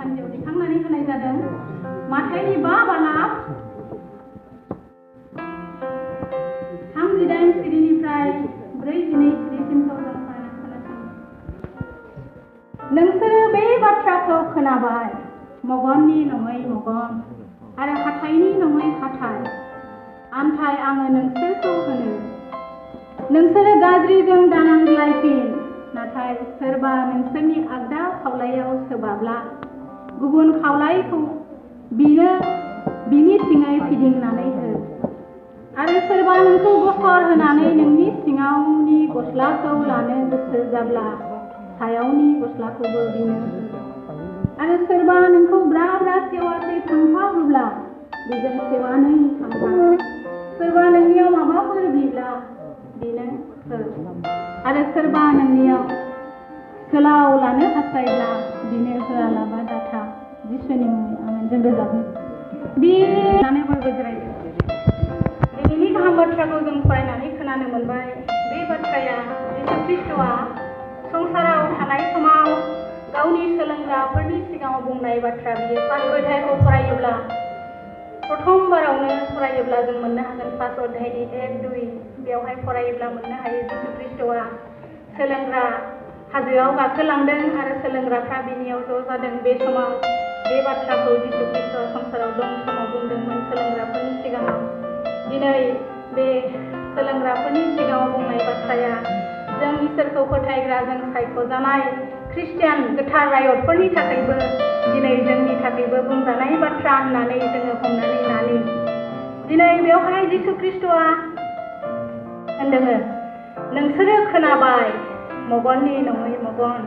खान्थियाव दिखांनानै होनाय जादों। माथाइनि 5 बालाब 38 सिरिनिफ्राय 42 सिरिसिमखौ जों खोनासङो। नोंसोरो बे बाथ्राखौ खोनाबाय, मगननि नङै मगन आरो हाथाइनि नङै हाथाइ। आमथाय आङो नोंसोरखौ होनो, नोंसोरो गाज्रिजों दानांज्लायफिन। नाथाय सोरबा नोंसोरनि आगदा खावलायाव सोबाब्ला गुबुन खावलायखौ बिनि सिङै फिदिंनानै हो। आरो सोरबा नोंखौ गसर होनानै नोंनि सिङावनि गस्लाखौ लानो गोसो जाब्ला सायावनि गस्लाखौबो बिनो हो। आरो सोरबा नोंखौ ब्रा ब्रा सेवासे थांफा होब्ला बेजों सेवानै थांफा। सोरबा नोंनियाव माबाफोर बिब्ला बिनो हो। आरो सोरबा नोंनियाव सोलाव लानो हास्थायब्ला बिनो होआलाबा दाथा। जिसुनि मुङै आमेन। जों रोजाबनो बे लानानै बयबो जिरायदों। दिनैनि गाहाम बाथ्राखौ जों फरायनानै खोनानो मोनबाय। बे बाथ्राया जिसु ख्रिस्ट'आ संसाराव थानाय समाव गावनि सोलोंग्राफोरनि सिगाङाव बुंनाय बाथ्रा। बियो 5 अध्यायखौ फरायोब्ला प्रथम बारावनो फरायोब्ला जों मोननो हागोन। 5 अध्यायनि 1-2 बेवहाय फरायोब्ला मोननो हायो जिसु ख्रिस्ट'आ सोलोंग्रा हाजोआव गाखोलांदों आरो सोलोंग्राफ्रा बिनियाव ज' जादों। बे समाव बे बाथ्राखौ जिसु ख्रिस्ट'आ संसाराव दं समाव बुंदोंमोन सोलोंग्राफोरनि सिगाङाव। दिनै बे सोलोंग्राफोरनि सिगाङाव बुंनाय बाथ्राया जों इसोरखौ फोथायग्रा, जों सायख'जानाय ख्रिस्टियान गोथार रायतफोरनि थाखायबो दिनै जोंनि थाखायबो बुंजानाय बाथ्रा होननानै जोङो हमनानै लानि। दिनै बेवहाय जिसु ख्रिस्ट'आ होनदों, नोंसोरो खोनाबाय, मगननि नङै मगन,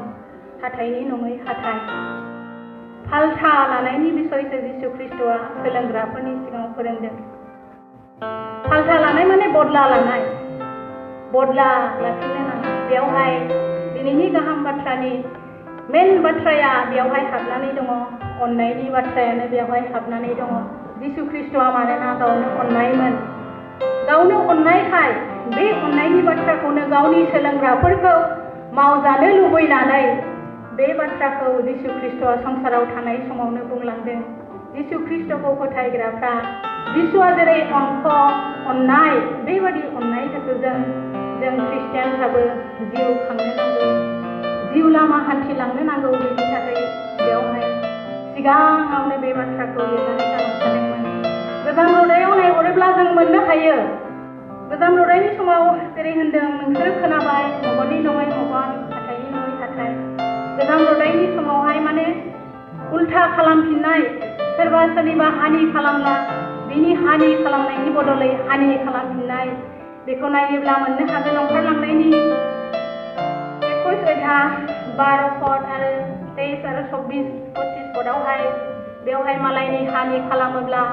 हाथाइनि नङै हाथाइ। फाल्था लानायनि बिसयसो जिसु ख्रिस्ट'आ सोलोंग्राफोरनि सिगाङाव फोरोंदों। फाल्था लानाय माने बदला लानाय। बदला लाफिननो नाङा। बेवहाय दिनैनि गाहाम बाथ्रानि मेन बाथ्राया बेवहाय हाबनानै दङ। अननायनि बाथ्रायानो बेवहाय हाबनानै दङ। जिसु ख्रिस्ट'आ मानोना गावनो अननायमोन, गावनो अननायखाय बे अननायनि बाथ्राखौनो गावनि सोलोंग्राफोरखौ मावजानो लुबैनानै बे बाथ्राखौ जिसु ख्रिस्ट'आ संसाराव थानाय समावनो बुंलांदों। जिसु ख्रिस्ट'खौ फोथायग्राफ्रा जिसुआ जेरै अननाय, बेबादि अननाय गोसोजों जों ख्रिस्टियानफ्राबो जिउ खांनो नांगौ, जिउ लामा हान्थिलांनो नांगौ। बेनि थाखाय बेवहाय सिगाङावनो बे बाथ्राखौ लिरनानै गालांखादोंमोन। गोजाम रदायाव नायहरोब्ला जों मोननो हायो। गोजाम रदायनि समाव जेरै होनदों, नोंसोरो खोनाबाय, मगननि नङै मगन, हाथाइनि नङै हाथाइ। गोजाम रदायनि समावहाय माने उल्था खालामफिननाय। सोरबा सोरनिबा हानि खालामब्ला बिनि हानि खालामनायनि बदलै हानि खालामफिननाय। बेखौ नायोब्ला मोननो हागोन ओंखारलांनायनि 21 अध्याय 12 पद आरो 23 आरो 24-25 पदआवहाय बेवहाय मालायनि हानि खालामोब्ला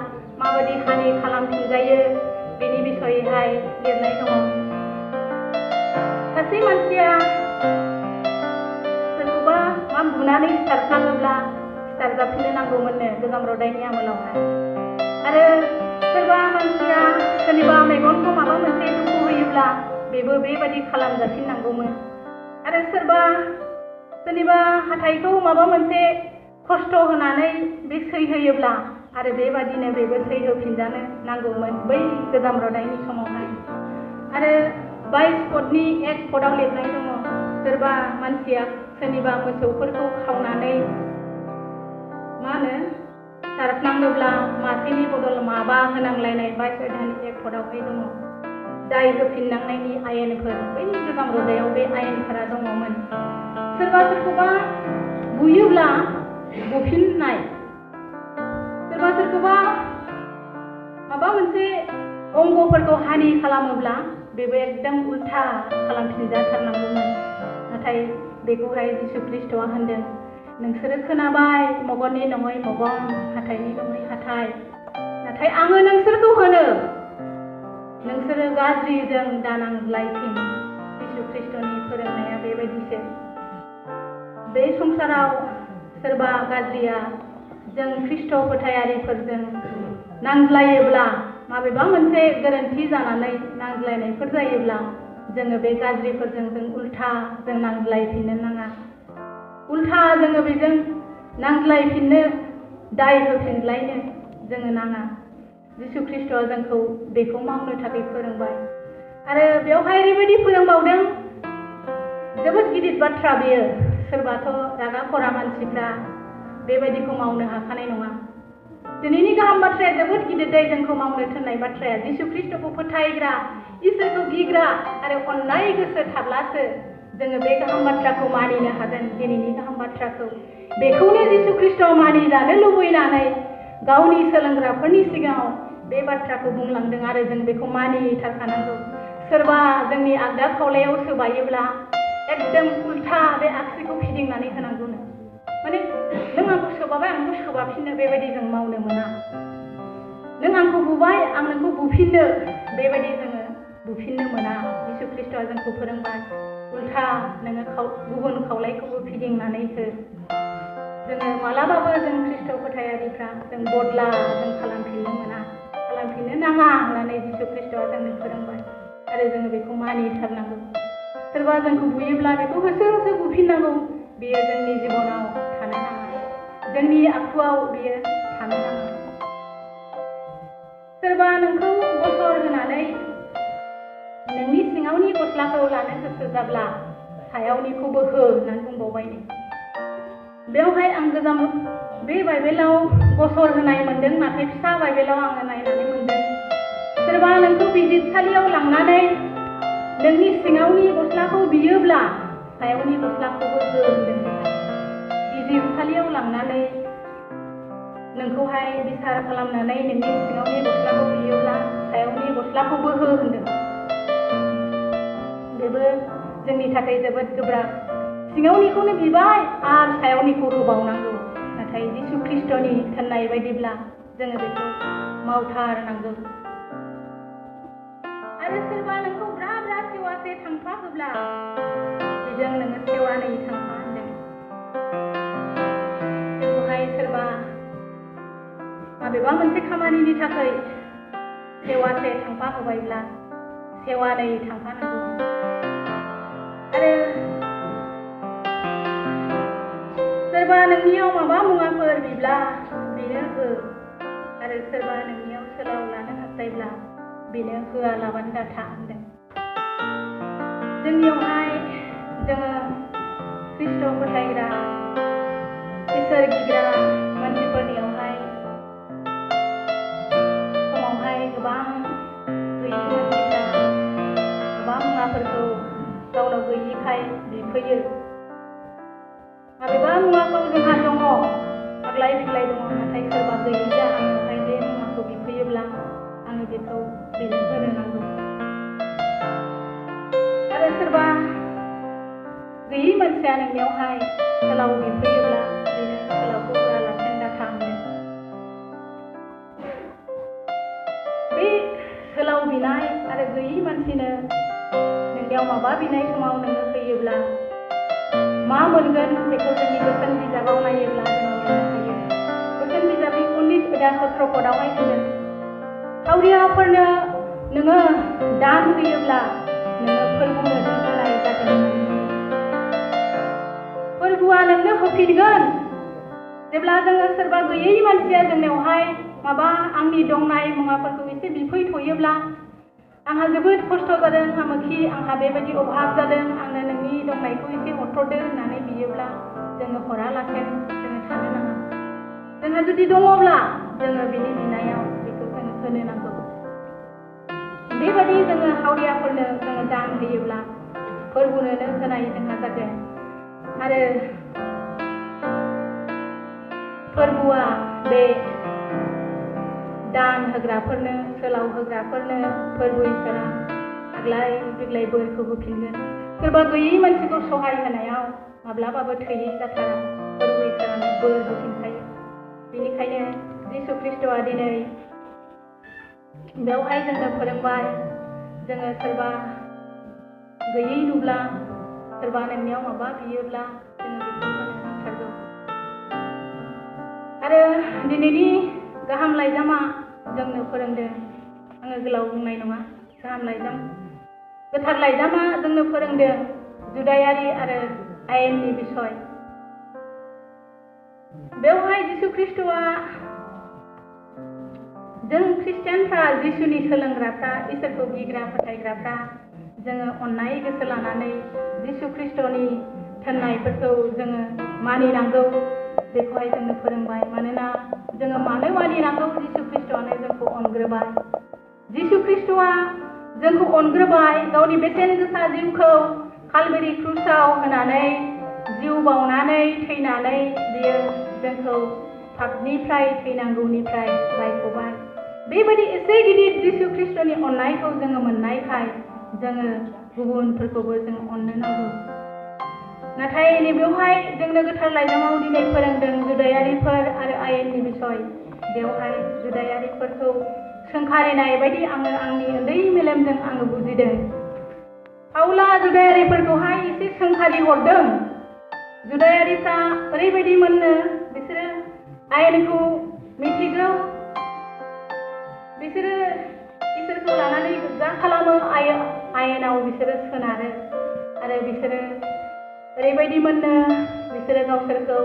माबायदि हानि खालामफिनजायो बेनि बिसयैहाय लिरनाय दङ। सासे मानसिया सोरखौबा बुनानै सिथारफ्लाङोब्ला सिथारजाफिननो नांगौमोननो गोजाम रदायनि आमोलावहाय। आरो सोरबा मानसिया सोरनिबा मेगनखौ माबा मोनसे दुखु होयोब्ला बेबो बेबायदि खालामजाफिननांगौमोन। आरो सोरनिबा हाथाइखौ माबा मोनसे खस्थ' होनानै बे सैहोयोब्ला आरो बेबादिनो बेबो सैहोफिनजानो नांगौमोन बै गोजाम रदायनि समावहाय। आरो 22 पदनि 1 पदआव लिरनाय दङ, सोरबा मानसिया सोरनिबा मोसौफोरखौ खावनानै सिथारफ्लाङोब्ला मासेनि बदल माबा होनांलायनाय 22 अध्यायनि 1 पदआवहाय दङ। दाय होफिननांनायनि आयेनफोर, बै गोजाम रदायाव बे आयेनफोरा दङमोन। सोरबा सोरखौबा बुयोब्ला बुफिननाय, सोरबा सोरखौबा माबा मोनसे अंगफोरखौ हानि खालामोब्ला बेबो एकदम उल्था खालामफिनजाथारनांगौमोन। नाथाय बेखौहाय जिसु ख्रिस्ट'आ होनदों, नोंसोरो खोनाबाय, मगननि नङै मगन, हाथाइनि नङै हाथाइ। नाथाय आङो नोंसोरखौ होनो, नोंसोरो गाज्रिजों दानांज्लायफिन। जिसु ख्रिस्ट'नि फोरोंनाया बेबायदिसो। बे संसाराव सोरबा गाज्रिया जों ख्रिस्ट' फोथायारिफोरजों नांज्लायोब्ला, माबेबा मोनसे गोरोन्थि जानानै नांज्लायनायफोर जायोब्ला जोङो बे गाज्रिफोरजों जों उल्था जों नांज्लायफिननो नाङा। उल्था जोङो बेजों नांज्लायफिननो दाय होफिनलायनो जोङो नाङा। जिसु ख्रिस्ट'आ जोंखौ बेखौ मावनो थाखाय फोरोंबाय आरो बेवहाय ओरैबायदि फोरोंबावदों, जोबोद गिदिर बाथ्रा बेयो। सोरबाथ' रागा खरा मानसिफ्रा बेबायदिखौ मावनो हाखानाय नङा। दिनैनि गाहाम बाथ्राया जोबोद गिदिर दै जोंखौ मावनो थिननाय बाथ्राया। जिसु ख्रिस्ट'खौ फोथायग्रा, इसोरखौ गिग्रा आरो अननाय गोसो थाब्लासो जोङो बे गाहाम बाथ्राखौ मानिनो हागोन। दिनैनि गाहाम बाथ्राखौ बेखौनो जिसु ख्रिस्ट'आ मानिजानो लुबैनानै गावनि सोलोंग्राफोरनि सिगाङाव बे बाथ्राखौ बुंलांदों आरो जों बेखौ मानिथारखानांगौ। सोरबा जोंनि आगदा खावलायाव सोबायोब्ला एकदम उल्था बे आगसिखौ फिदिंनानै होनांगौनो। माने नों आंखौ सोबाबाय आंखौ सोबाफिननो बेबायदि जों मावनो मोना। नों आंखौ बुबाय आं नोंखौ बुफिननो बेबायदि जोङो बुफिननो मोना। जिसु ख्रिस्ट'आ जोंखौ फोरोंबाय उल्था नोङो गुबुन खावलायखौबो फिदिंनानै हो। जोङो मालाबाबो जों ख्रिस्ट' फोथायारिफ्रा जों बदला जों खालामफिननो मोना, खालामफिननो नाङा होननानै जिसु ख्रिस्ट'आ जोंनो फोरोंबाय आरो जोङो बेखौ मानिथारनांगौ। सोरबा जोंखौ बुयोब्ला बेखौ होसो होसो बुफिननांगौ। बेयो जोंनि जिबनाव थानो नाङा, जोंनि आखुआव बेयो थानो नाङा। सोरबा नोंखौ गसर होनानै नोंनि सिङावनि गस्लाखौ लानो गोसो जाब्ला सायावनिखौबो हो होननानै बुंबावबाय। बेवहाय आं गोजाम बे बाइबेलाव गसर होनाय मोन्दों, नाथाय फिसा बाइबेलाव आङो नायनानै मोन्दों सोरबा नोंखौ बिजिरसालियाव लांनानै नोंनि सिङावनि गस्लाखौ बियोब्ला सायावनि गस्लाखौबो हो होनदों। बिजिरसालियाव लांनानै नोंखौहाय बिसार खालामनानै नोंनि सिङावनि गस्लाखौ बियोब्ला सायावनि गस्लाखौबो हो होनदों। बेबो जोंनि थाखाय जोबोद गोब्राब। सिङावनिखौनो बिबाय आरो सायावनिखौ होबावनांगौ। नाथाय जिसु ख्रिस्ट'नि थिननाय बायदिब्ला जोङो बेखौ मावथारनांगौ। आरो सोरबा नोंखौ ब्रा ब्रा सेवासे थांफा होब्ला बेजों नोङो सेवानै थांफा होनदों। जोंखौहाय सोरबा माबेबा मोनसे खामानिनि थाखाय सेवासे थांफा होबायब्ला सेवानै थांफानांगौ। आरो सोरबा नोंनियाव माबा मुवाफोर बिब्ला बेनो हो आरो सोरबा नोंनियाव सोलाव लानो हास्थायब्ला बेनो होआलाबानो दाथा होनदों। जोंनियावहाय जोङो ख्रिस्ट' फोथायग्रा, इसोर गिग्रा मानसिफोरनियावहाय समावहाय गोबां गैयि मानसिफ्रा गोबां मुवाफोरखौ गावनाव गैयिखाय बिफैयो। माबेबा मुवाखौ जोंहा दङ, आग्लाय बिग्लाय दङ, नाथाय सोरबा गैयिया आंनावहाय बे मुवाखौ बिफैयोब्ला आङो बेखौ बेनो होनो नांगौ। आरो सोरबा गैयि मानसिया नोंनियावहाय सोलाव बिफैयोब्ला बेनो सोलावखौ होआलासिनो दाथा होनदों। बे सोलाव बिनाय आरो गैयि मानसिनो नोंनियाव माबा बिनाय समाव नोङो होयोब्ला मा मोनगोन बेखौ जोंनि बोसोन बिजाबाव नायोब्ला जों मोननो हायो। बोसोन बिजाबनि 19 पदआवहाय होनो खावरियाफोरनो नोङो दान होयोब्ला नोङो फोरबुनो होनाय जागोन। फोरबुआ नोंनो होफिनगोन। जेब्ला जोङो सोरबा गैयै मानसिया जोंनियावहाय माबा आंनि दंनाय मुवाफोरखौ एसे बिफैथ'योब्ला आंहा जोबोद खस्थ' जादों, आमोखि आंहा बेबायदि अभाब जादों, आंनो नोंनि दंनायखौ एसे हरथ'दो होननानै बियोब्ला जोङो हरालासेनो जोङो थानो नाङा। जोंहा जुदि दङब्ला जोङो बिनि बिनायाव बेखौ जोङो होनो नांगौ। बेबायदि जोङो हावरियाफोरनो जोङो दान होयोब्ला फोरबुनोनो होनाय जोंहा जागोन। आरो फोरबुआ बे दान होग्राफोरनो, सोलाव होग्राफोरनो फोरबु इसोरा आग्लाय बिग्लाय बोरखौ होफिनगोन। सोरबा गैयै मानसिखौ सहाय होनायाव माब्लाबाबो थोयै जाथारा, फोरबु इसोरानो बोर होफिनखायो। बेनिखायनो जिसु ख्रिस्ट'आ दिनै बेवहाय जोंनो फोरोंबाय, जोङो सोरबा गैयै नुब्ला, सोरबा नोंनियाव माबा बियोब्ला जोङो बेखौ होनो नांथारगौ। आरो दिनैनि गाहाम लाइजामा जोंनो फोरोंदों, आङो गोलाव बुंनाय नङा, गाहाम लाइजाम गोथार लाइजामा जोंनो फोरोंदों जुदायारि आरो आयेननि बिसय। बेवहाय जिसु ख्रिस्टआ जों ख्रिस्टियानफ्रा जिसुनि सोलोंग्राफ्रा इसोरखौ गिग्रा फोथायग्राफ्रा जोङो अननाय गोसो लानानै जिसु ख्रिस्टनि थिननायफोरखौ जोङो मानिनांगौ बेखौहाय जोंनो फोरोंबाय मानोना जोङो मानो मानिनांगौ जिसु ख्रिस्टआनो जोंखौ अनग्रोबाय जिसु ख्रिस्टआ जोंखौ अनग्रोबाय गावनि बेसेन गोसा जिउखौ कालभारि क्रुसाव होनानै जिउ बावनानै थैनानै बियो जोंखौ पापनिफ्राय थैनांगौनिफ्राय बायग'बाय बेबायदि एसे गिदिर जिसु ख्रिस्टनि अननायखौ जोङो मोननायखाय जोङो गुबुनफोरखौबो जों अननो नांगौ नाथाय नैबेवहाय जोंनो गोथार लाइजामाव दिनै फोरोंदों जुदायारिफोर आरो आयेननि बिसय बेवहाय जुदायारिफोरखौ सोंखारिनाय बायदि आङो आंनि उन्दै मेलेमजों आङो बुजिदों पाउला जुदायारिफोरखौहाय एसे सोंखारि हरदों जुदायारिफ्रा ओरैबायदि मोननो बिसोरो आयेनखौ मिथिगौ बिसोरो इसोरखौ लानानै गोग्गा खालामो आयेनाव बिसोरो सोनारो आरो बिसोरो ओरैबायदि मोननो बिसोरो गावसोरखौ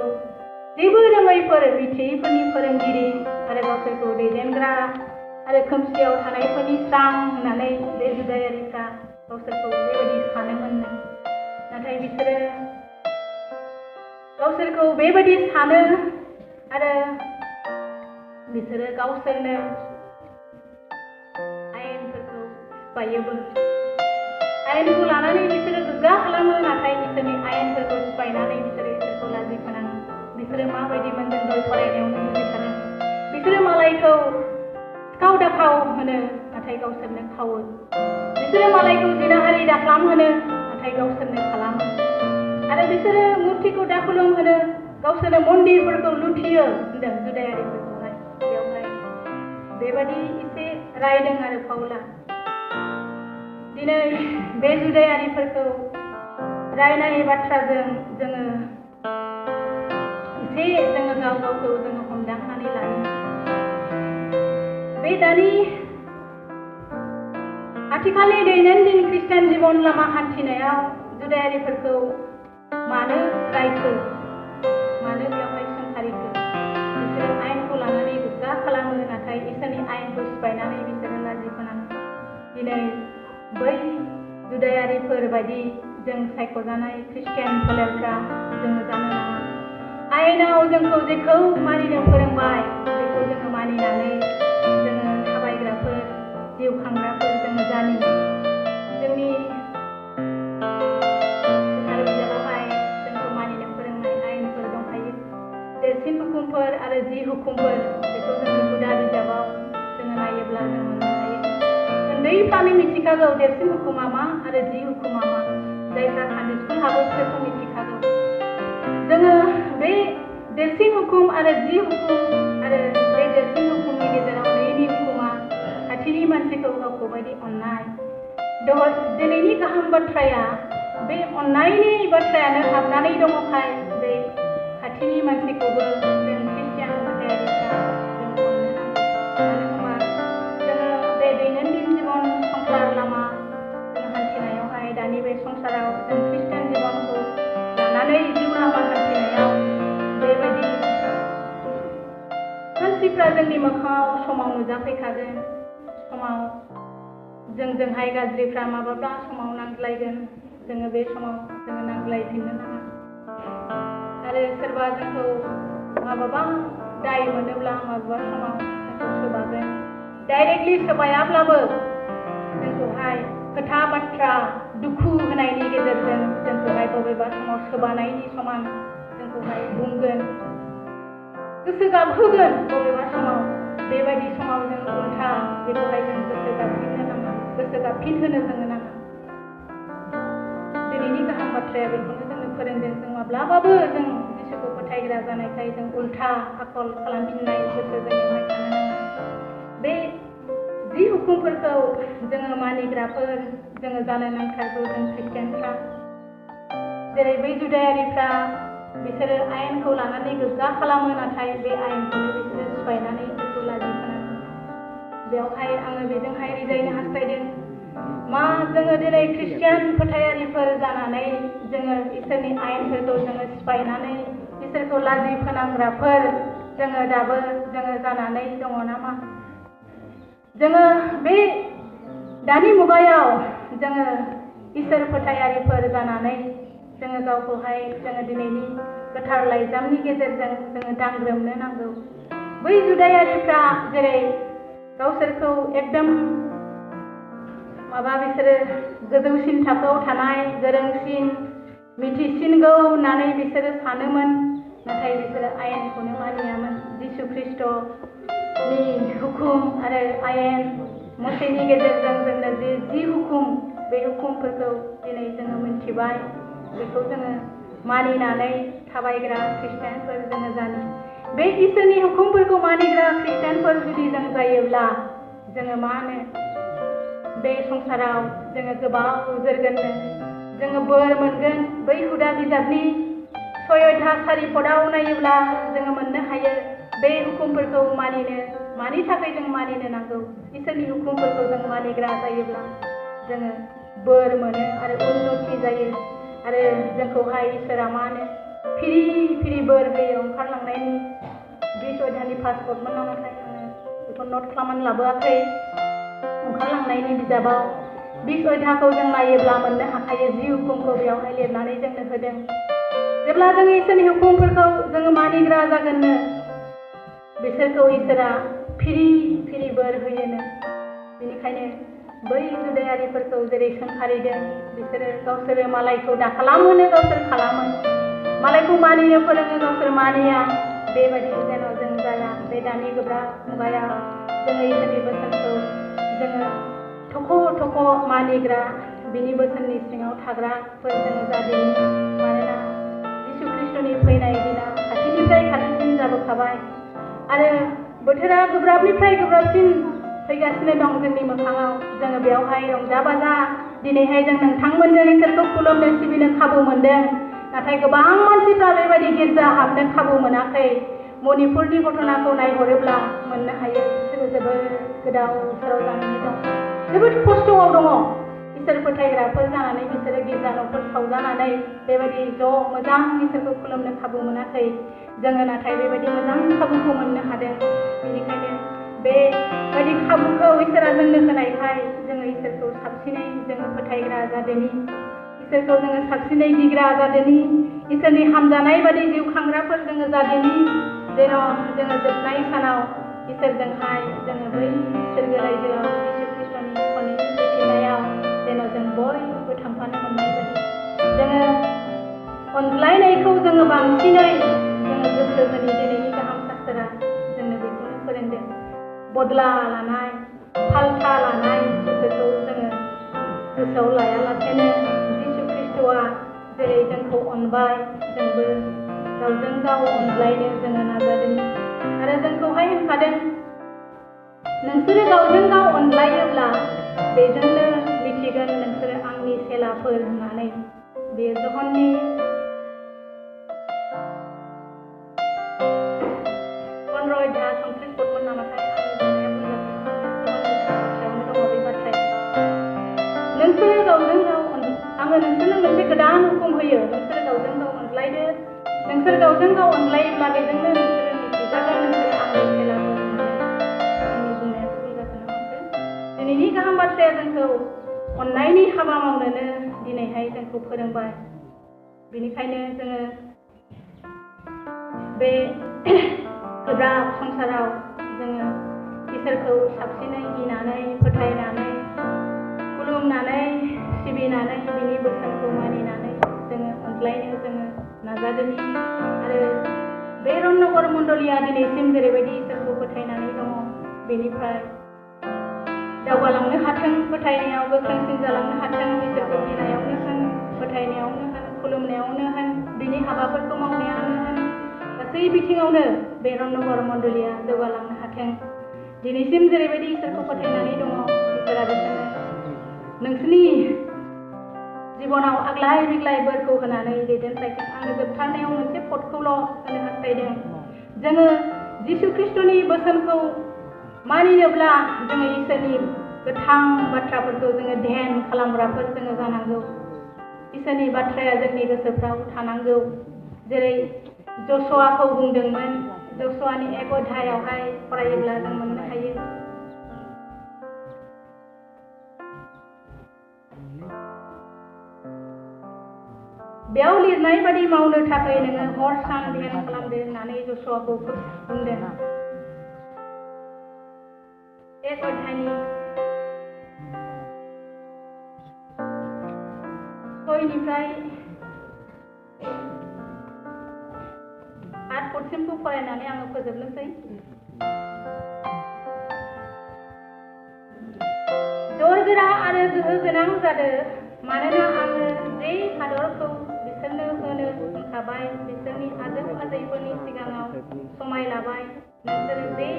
जेबो रोङैफोर मिथियैफोरनि फोरोंगिरि आरो गावसोरखौ दैदेनग्रा आरो खोमसियाव थानायफोरनि स्रां होननानै बे जुदायारिफ्रा गावसोरखौ बेबायदि सानोमोननो नाथाय बिसोरो गावसोरखौ बेबायदि सानो आरो बिसोरो गावसोरनो आयेनफोरखौ सिफायोबो आयेनखौ लानानै बिसोरो गोग्गा खालामो नाथाय इसोरनि आयेनफोरखौ सिफायनानै बिसोरो इसोरखौ लाजि फोनाङो बिसोरो माबायदि मोनदों दय फरायनायावनो बुजिखादों बिसोरो मालायखौ सिखाव दाखाव होनो नाथाय गावसोरनो खावो बिसोरो मालायखौ जिनाहारि दाख्लाम होनो नाथाय गावसोरनो खालामो आरो बिसोरो मुर्तिखौ दाखुलुम होनो गावसोरनो मन्दिरफोरखौ लुथियो होनदों जुदायारिफोरखौहाय बेवहाय बेबायदि एसे रायदों आरो पाउला दिनै बे जुदायारिफोरखौ रायनाय बाथ्राजों जोङो एसे जोङो गाव गावखौ जोङो हमदांनानै लायो बे दानि आथिखालनि दैनन्दिन ख्रिस्टान जिबन लामा हान्थिनायाव जुदायारिफोरखौ मानो रायखो मानो बेवहाय सोंखारिखो बिसोरो आयेनखौ लानानै गोग्गा खालामो नाथाय इसोरनि आयेनखौ सिफायनानै बिसोरो लाजि फोनाङो दिनै बै जुदायारिफोर बायदि जों सायख'जानाय ख्रिस्टियान फोलेरफ्रा जोङो जानो नाङा आयेनाव जोंखौ जेखौ मानिनो फोरोंबाय बेखौ जोङो मानिनानै जोङो थाबायग्राफोर जिउ खांग्राफोर जोङो जानि जोंनि गोथार बिजाबावहाय जोंखौ मानिनो फोरोंनाय आयेनफोर दंखायो देरसिन हुकुमफोर आरो जि हुकुमफोर बेखौ जोङो हुदा बिजाबाव जोङो नायोब्ला जों मोननो हायो उन्दैफ्रानो मिथिखागौ देरसिन हुकुमा मा आरो जि हुकुमा मा जायफ्रा सानडे स्कुल हाबो बिसोरखौ मिथिखागौ जोङो बे देरसिन हुकुम आरो जि हुकुम आरो बे देरसिन हुकुमनि गेजेराव नैनि हुकुमा खाथिनि मानसिखौ गावखौ बायदि अननाय दिनैनि गाहाम बाथ्राया बे अननायनि बाथ्रायानो हाबनानै दङखाय बे खाथिनि मानसिखौबो जों ख्रिस्टियान फोथायारिफ्रा जों अननो नांगौ मानो होनबा जोङो बे दैनन्दिन जिबन संसार लामा जों हान्थिनायावहाय दानि बे संसाराव जों ख्रिस्टियान जिबनखौ लानानै जिउ लामा हान्थिनायाव बेबायदि मानसिफ्रा जोंनि मोखाङाव समाव नुजाफैखागोन समाव जोंजोंहाय गाज्रिफ्रा माब्लाबा समाव नांज्लायगोन जोङो बे समाव जोङो नांज्लायफिननो नाङा आरो सोरबा जोंखौ माब्लाबा दाय मोनोब्ला माब्लाबा समाव जोंखौ सोबागोन डाइरेक्टलि सोबायाब्लाबो जोंखौहाय खोथा बाथ्रा दुखु होनायनि गेजेरजों जोंखौहाय बबेबा समाव सोबानायनि समान जोंखौहाय बुंगोन गोसो गाबहोगोन बबेबा समाव बेबायदि समाव जों उल्था बेखौहाय जों गोसो गाबफिननो नाङा गोसो गाबफिनहोनो जोङो नाङा दिनैनि गाहाम बाथ्राया बेखौनो जोंनो फोरोंदों जों माब्लाबाबो जों जिसुखौ फोथायग्रा जानायखाय जों उल्था आखल खालामफिननाय गोसो जोंनियावहाय थानो नाङा बे जि हुकुमफोरखौ जोङो मानिग्राफोर जोङो जानो नांथारगौ जों ख्रिस्टियानफ्रा जेरै बै जुदायारिफ्रा बिसोरो आयेनखौ लानानै गोग्गा खालामो नाथाय बे आयेनखौनो बिसोरो सिफायनानै इसोरखौ लाजि फोनाङो बेवहाय आङो बेजोंहाय रिजायनो हास्थायदों मा जोङो दिनै ख्रिस्टियान फोथायारिफोर जानानै जोङो इसोरनि आयेनफोरखौ जोङो सिफायनानै इसोरखौ लाजि फोनांग्राफोर जोङो दाबो जोङो जानानै दङ नामा? जोङो बे दानि मुगायाव जोङो इसोर फोथायारिफोर जानानै जोङो गावखौहाय जोङो दिनैनि गोथार लाइजामनि गेजेरजों जोङो दांग्रोमनो नांगौ। बै जुदायारिफ्रा जेरै गावसोरखौ एकदम बिसोरो गोजौसिन थाखोआव थानाय गोरोंसिन मिथिसिनगौ होननानै बिसोरो सानोमोन, नाथाय बिसोरो आयेनखौनो मानियामोन। जिसु ख्रिस्ट'नि हुकुम आरो आयेन मसेनि गेजेरजों जोंनो जि हुकुम, बे हुकुमफोरखौ दिनै जोङो मिथिबाय, बेखौ जोङो मानिनानै थाबायग्रा ख्रिस्टियानफोर जोङो जानि। बे इसोरनि हुकुमफोरखौ मानिग्रा ख्रिस्टियानफोर जुदि जों जायोब्ला जोङो मा होनो बे संसाराव जोङो गोबाव जोरगोननो, जोङो बोर मोनगोन। बै हुदा बिजाबनि 6 अध्याय 4 पदआव नायोब्ला जोङो मोननो हायो बे हुकुमफोरखौ मानि थाखाय जों मानिनो नांगौ। इसोरनि हुकुमफोरखौ जों मानिग्रा जायोब्ला जोङो बोर मोनो आरो उन्नति जायो आरो जोंखौहाय इसोरा मा होनो फिरि बोर होयो। ओंखारलांनायनि 20 अध्यायनि 5 पदमोन नामाथाय, आङो बेखौ नट खालामनानै लाबोआखै। ओंखारलांनायनि बिजाबाव 20 अध्यायखौ जों नायोब्ला मोननो हाखायो जि हुकुमखौ बेयावहाय लिरनानै जोंनो होदों। जेब्ला जों इसोरनि हुकुमफोरखौ जोङो मानिग्रा जागोननो, बिसोरखौ इसोरा फिरि बोर होयोनो। बेनिखायनो बै जुदायारिफोरखौ जेरै सोंखारिदों, बिसोरो गावसोरो मालायखौ दाखालामहोनो गावसोर खालामो, मालायखौ मानिनो फोरोङो गावसोर मानिया। बेबायदि जेन' जों जाया। बे दानि गोब्राब मुगायाव जोङो इसोरनि बोसोनखौ जोङो थख' मानिग्रा, बिनि बोसोननि सिङाव थाग्राफोर जोङो जादिनि। मानोना जिसु ख्रिस्ट'नि फैनाय दिना खाथिनिफ्राय खाथिसिन जाबोखाबाय आरो बोथोरा गोब्राबनिफ्राय गोब्राबसिन फैगासिनो दं जोंनि मोखाङाव। जोङो बेवहाय रंजा बाजा दिनैहाय जों नोंथांमोनजों इसोरखौ खुलुमनो सिबिनो खाबु मोनदों, नाथाय गोबां मानसिफ्रा बेबायदि गिर्जा हाबनो खाबु मोनाखै। मणिपुरनि घटनाखौ नायहरोब्ला मोननो हायो बिसोरो जोबोद गोदाव सोराव जानानै दं, जोबोद खस्थ'आव दङ। इसोर फोथायग्राफोर जानानै बिसोरो गिर्जा न'फोर सावजानानै बेबायदि ज' मोजां इसोरखौ खुलुमनो खाबु मोनाखै। जोङो नाथाय बेबायदि मोजां खाबुखौ मोननो हादों। बेनिखायनो बेबायदि खाबुखौ इसोरा जोंनो होनायखाय जोङो इसोरखौ साबसिनै जोङो फोथायग्रा जादोनि, इसोरखौ जोङो साबसिनै गिग्रा जादोनि, इसोरनि हामजानाय बादि जिउ खांग्राफोर जोङो जादोनि, जेन' जोङो जोबनाय सानाव इसोरजोंहाय जोङो बै सोरगो रायजोआव जिसु ख्रिस्ट'नि खनैनि फैफिननायाव जेन' जों बयबो थांफानो मोननाय बायदि जोङो अनज्लायनायखौ जोङो बांसिनै जोङो गोसो होनि। दिनैनि गाहाम सास्थोरा जोंनो बेखौनो फोरोंदों। बदला लानाय, फाल्था लानाय बेफोरखौ जोङो गोसोआव लायालासेनो जिसु ख्रिस्ट'आ जेरै जोंखौ अनबाय, जोंबो गावजों गाव अनज्लायनो जोङो नाजादों आरो जोंखौहाय होनखादों, नोंसोरो गावजों गाव अनज्लायोब्ला बेजोंनो मिथिगोन नोंसोरो आंनि चेलाफोर होननानै। बेयो जहननि 15 अध्याय 29 पदमोन नामाथाय, आंनि बुंनाया बाथ्रायावनो दङ बे बाथ्राया। नोंसोरो गावजों गाव आङो नोंसोरनो मोनसे गोदान हुकुम होयो, नोंसोरो गावजों गाव अनज्लायदो। नोंसोर गावजों गाव अनज्लायोब्ला बेजोंनो नोंसोरो मिथिजागोन नोंसोरो आंनि चेलाफोर होननानै। आंनि बुंनाया बुजिगासिनो दंसो। दिनैनि गाहाम बाथ्राया जोंखौ अननायनि हाबा मावनोनो दिनैहाय जोंखौ फोरोंबाय। बेनिखायनो जोङो बे गोब्राब संसाराव जोङो इसोरखौ साबसिनै गिनानै फोथायनानै खुलुमनानै सिबिनानै बिनि बोसोनखौ मानिनानै जोङो अनज्लायनो जोङो नाजादोनि आरो बे रन्नगर मण्डलिया दिनैसिम जेरैबायदि इसोरखौ फोथायनानै दङ बेनिफ्राय दावगालांनो हाथों, फोथायनायाव गोख्रोंसिन जालांनो हाथों। इसोरखौ गिनायावनो होन, फोथायनायावनो होन, खुलुमनायावनो होन, बिनि हाबाफोरखौ मावनायावनो होन, गासै बिथिङावनो बे रन्नगर मण्डलिया जौगालांनो हाथों। दिनैसिम जेरैबायदि इसोरखौ फोथायनानै दङ, इसोरा बिसोरनो नोंसोरनि जिबनाव आग्लाय बिग्लाय बोरखौ होनानै दैदेनलायथों। आङो जोबथारनायाव मोनसे पदखौल' होनो हास्थायदों। जोङो जिसु ख्रिस्ट'नि बोसोनखौ मानिनोब्ला जोङो इसोरनि गोथां बाथ्राफोरखौ जोङो ध्यान खालामग्राफोर जोङो जानांगौ। इसोरनि बाथ्राया जोंनि गोसोफ्राव थानांगौ। जेरै जसुआखौ बुंदोंमोन जसुआनि 1 अध्यायावहाय फरायोब्ला जों मोननो हायो बेयाव लिरनाय बादि मावनो थाखाय नोङो हर सान ध्यान खालामदो होननानै जसुआखौ बुंदों 1 अध्यायनि 6निफ्राय 8 पदसिमखौ फरायनानै आङो फोजोबनोसै जरगोरा आरो गोहो गोनां जादों मानोना आङो जे हादरखौ बिसोरनो होनो सानखाबाय बिसोरनि आजौ आजैफोरनि सिगाङाव समाय लाबाय नोंसोरो बे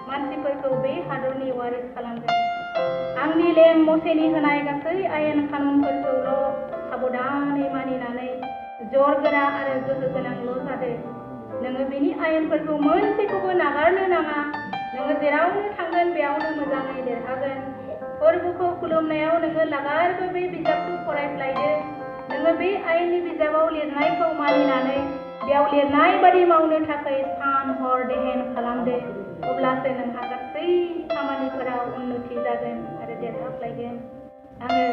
मानसिफोरखौ बे हादरनि वारिस खालामगोन आंनि लें मसेनि होनाय गासै आयेन कानुनफोरखौल' साबधानै मानिनानै जरगोरा आरो गोहो गोनांल' जादों नोङो बेनि आयेनफोरखौ मोनसेखौबो नागारनो नाङा नोङो जेरावनो थांगोन बेयावनो मोजाङै देरहागोन फोरबोखौ खुलुमनायाव नोङो लागारबो बे बिजाबखौ फरायफ्लायदो नोङो बे आयेननि बिजाबाव लिरनायखौ मानिनानै बेयाव लिरनाय बादि मावनो थाखाय सान हर देहेन खालामदो अब्लासो नोंहा गासै खामानिफोराव उन्नति जागोन आरो देरहाफ्लायगोन आङो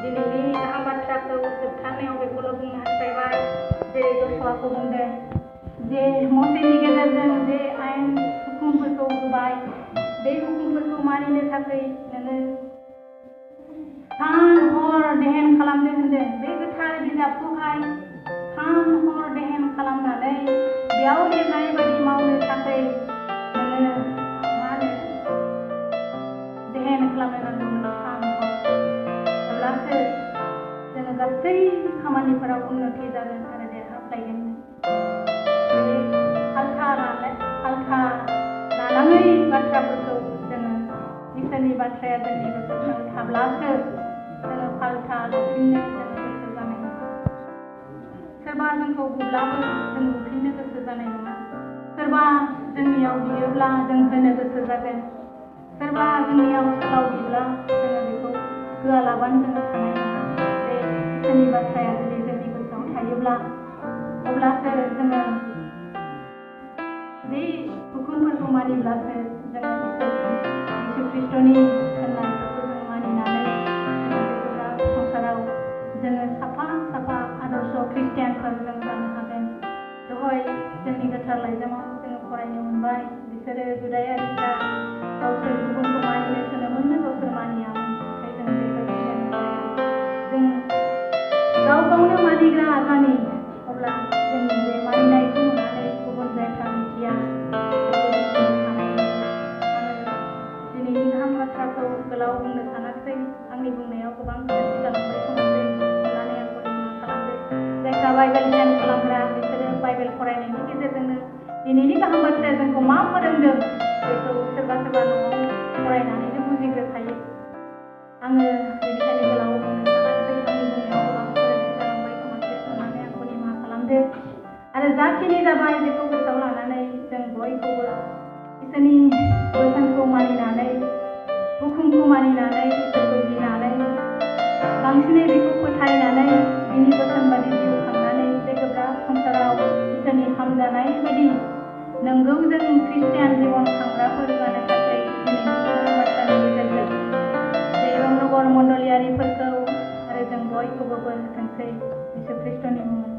दिनैनि गाहाम बाथ्राखौ जोबथारनायाव बेखौल' बुंनो हास्थायबाय जेरै जसुआखौ बुंदों जे मसेनि गेजेरजों जे आयेन हुकुमफोरखौ होबाय बे हुकुमफोरखौ मानिनो थाखाय नोङो सान हर देहेन खालामनो होनदों बे गोथार बिजाबखौहाय सान हर देहेन खालामनानै बेयाव लिरनाय बायदि मावनो थाखाय नोङो मा होनो देहेन खालामनो नांगौमोन सान हर अब्लासो जोङो गासै खामानिफोराव उन्नति जागोन आरो देरहाफ्लायगोन बे आल्था लानाङै बाथ्राफोरखौ जोङो इसोरनि बाथ्राया जोंनि गोसोआव थाब्लासो जोङो फाल्था लाफिननो जोङो गोसो जानाय नङा सोरबा जोंखौ बुब्लाबो जों बुफिननो गोसो जानाय नङा सोरबा जोंनियाव बियोब्ला जों होनो गोसो जागोन सोरबा जोंनियाव सोलाव बिब्ला जोङो बेखौ होआलाबानो जोङो थानाय नङा बे इसोरनि बाथ्राया जुदि जोंनि गोसोआव थायोब्ला अब्लासो जोङो बे हुकुमफोरखौ मानिब्लासो जोङो यीशु ख्रीष्टनि होननायफोरखौ जों मानिनानै संसाराव जोङो साफा आदर्श ख्रिस्टियानफोर जों जानो हागोन दहाय जोंनि गोथार लाइजामाव जोङो फरायनो मोनबाय बिसोरो जुदायारिफ्रा गावसोर गुबुनखौ मानिनो थोनोमोननो गावसोर मानियामोन नाथाय जों बेबायदि जानो हाया जों गावनो मानिग्रा जानि अब्ला जोंनि बे मानिनायखौ नुनानै गुबुन जायफ्रा मिथिया दिनैनि गाहाम बाथ्राखौ गोलाव बुंनो सानाखै आंनि बुंनायाव गोबां गोरोन्थि जालांबाय खोमादों अननानै आंखौ निमाहा खालामदो जायफ्रा बाइबेल ध्यान खालामग्रा बिसोरो बाइबेल फरायनायनि गेजेरजोंनो दिनैनि गाहाम बाथ्राया जोंखौ मा फोरोंदों बेखौ सोरबा न'आव फरायनानैनो बुजिग्रोखायो आङो बेनिखायनो गोलाव बुंनो सानाखै आंनि बुंनायाव गोबां गोरोन्थि जालांबाय खोमादों अननानै आंखौ निमाहा खालामदो आरो जाखिनि जाबाय बेखौ गोसोआव लानानै जों बयखौबो इसोरनि बोसोनखौ मानिनानै हुकुमखौ मानिनानै इसोरखौ गिनानै बांसिनै बेखौ फोथायनानै बिनि बोसोन बादि जिउ खांनानै बे गोब्राब संसाराव इसोरनि हामजानाय बायदि नोंगौ जों ख्रिस्टियान जिबन खांग्राफोर जानो थाखाय दिनैनि बाथ्रानि गेजेरजों बे रन्नगर मण्डलियारिफोरखौ आरो जों बयखौबो बोर होथोंसै यीशु ख्रीष्टनि मुङाव